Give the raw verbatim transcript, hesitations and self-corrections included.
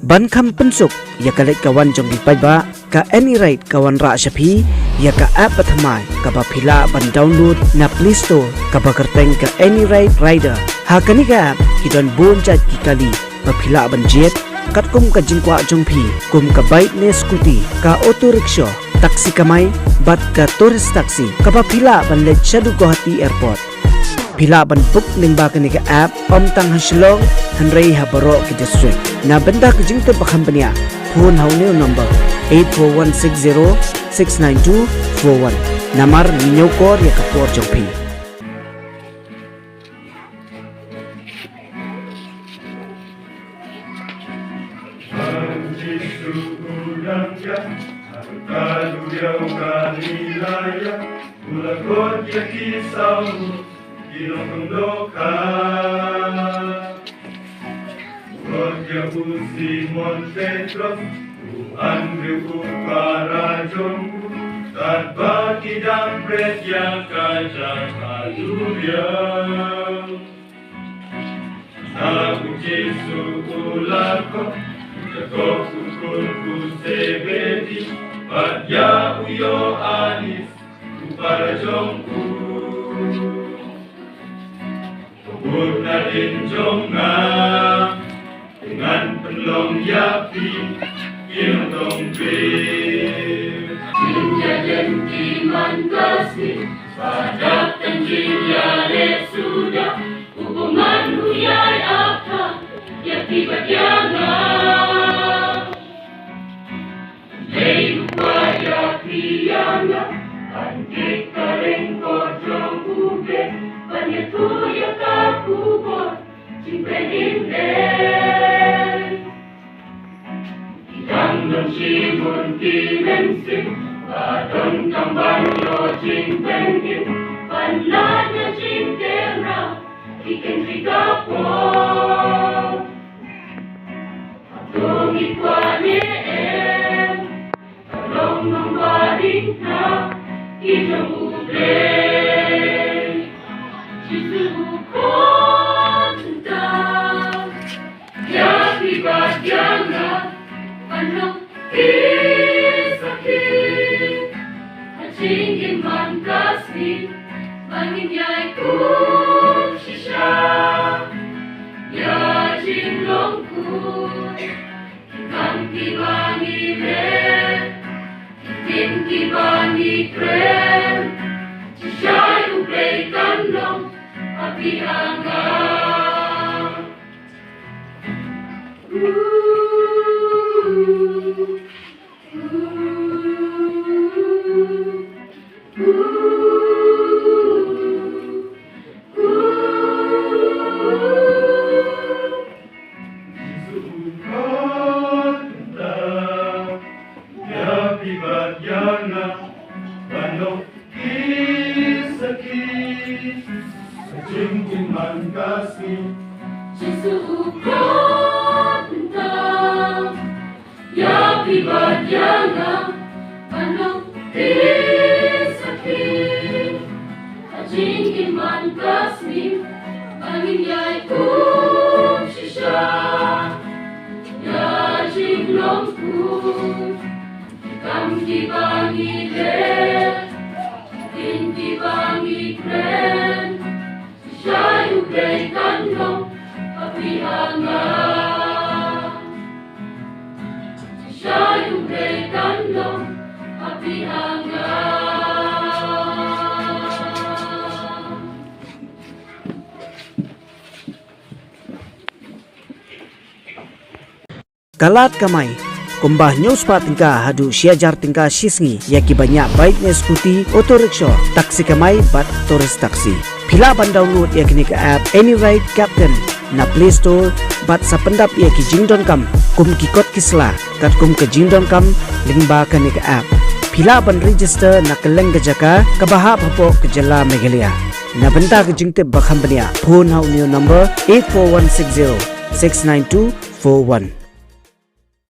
Ban kham pynsuk ïa ka leit ka wan jong ki paidbah, ka AnyRide ka wanrah sha phi ïa ka app bathymmai kaba phi lah ban download na Play Store, kaba kyrteng ka AnyRide Rider. Ha kane ka app ki don bun jait ki kali ba phi lah ban jied, katkum ka jingkwah jong phi, kum ka bike ne scooty, ka auto rickshaw, taxi kamai, bad ka tourist taxi, kaba phi lah ban leit shaduh Guwahati Airport. Phi lah ban book lyngba kane ka app, ym tang ha Shillong, hynrei ha baroh ki district. Na bynta ka jingtip ba kham bniah, phone ha une u number, eight four one six zero six nine two four one. Namar ngi ñiewkor ïa ka por jong phi. Roger, u Simon Petros, u Andrew, u para jong u, katba ki dang bret ïa ka jaka duriaw. Na u Jisu u la khot, u Jakob u khun u Sebedi, bad ïa u Ïoannis, u para jong u. Bud na ding jong nga, ngan pynlong ïa phi, ïa tong phi. Jingïaden ki man ka sngi, ba dap tang jingïaleh suda, u bymman u ïai ap tang ïa phi bad ïa nga. Dei u kwah ïa phi ïa nga, ban kit ka ryngkat jong u Blei, ban ïathuh ïa ka khubor jingpynim eh. Ki dang don shibun ki mynsiem, ba donkam ban ïoh jingpynim, ban lait na jingkyrkhu ïa ki kynti ka por. Hato ngi kwah ne em, ka long nongbaring ha ki jong u Blei? Jisu u khot tang ïa phi bad ïa nga, ban long ki sakhi ha jingim man ka sngi, ba ngin ïai kum shisha ïa jinglong kut. Ki kam kiba ngi leh, ki ktien kiba ngi kren, shisha ïa u Blei kan long ha phi ha nga. Jisu u khot tang ïa phi bad ïa nga, ban long ki sakhi ha jingim man ka sngi, ba ngin ïai kum shisha ïa jinglong kut. Ki kam kiba ngi leh, ki ktien kiba ngi kren, shisha ïa u Blei kan long ha phi ha nga. Shisha ïa u Blei kan long ha phi ha nga. Ka lad kamai kumba hynñiew spah tyngka haduh shi hajar tyngka shi sngi ïa kiba ñiah bike ne scooty, auto rickshaw, taxi kamai bad tourist taxi. Phi lah ban download ïa kane ka app AnyRide Captain na Play Store bad sa pyndap ïa ki jingdonkam kum ki kot ki sla katkum ka jingdonkam lyngba kane ka app. Phi lah ban register na kylleng ka jaka kaba hap hapoh ka jylla Meghalaya. Na bynta ka jingtip ba kham bniah, phone ha une u number eight four one six zero six nine two four one.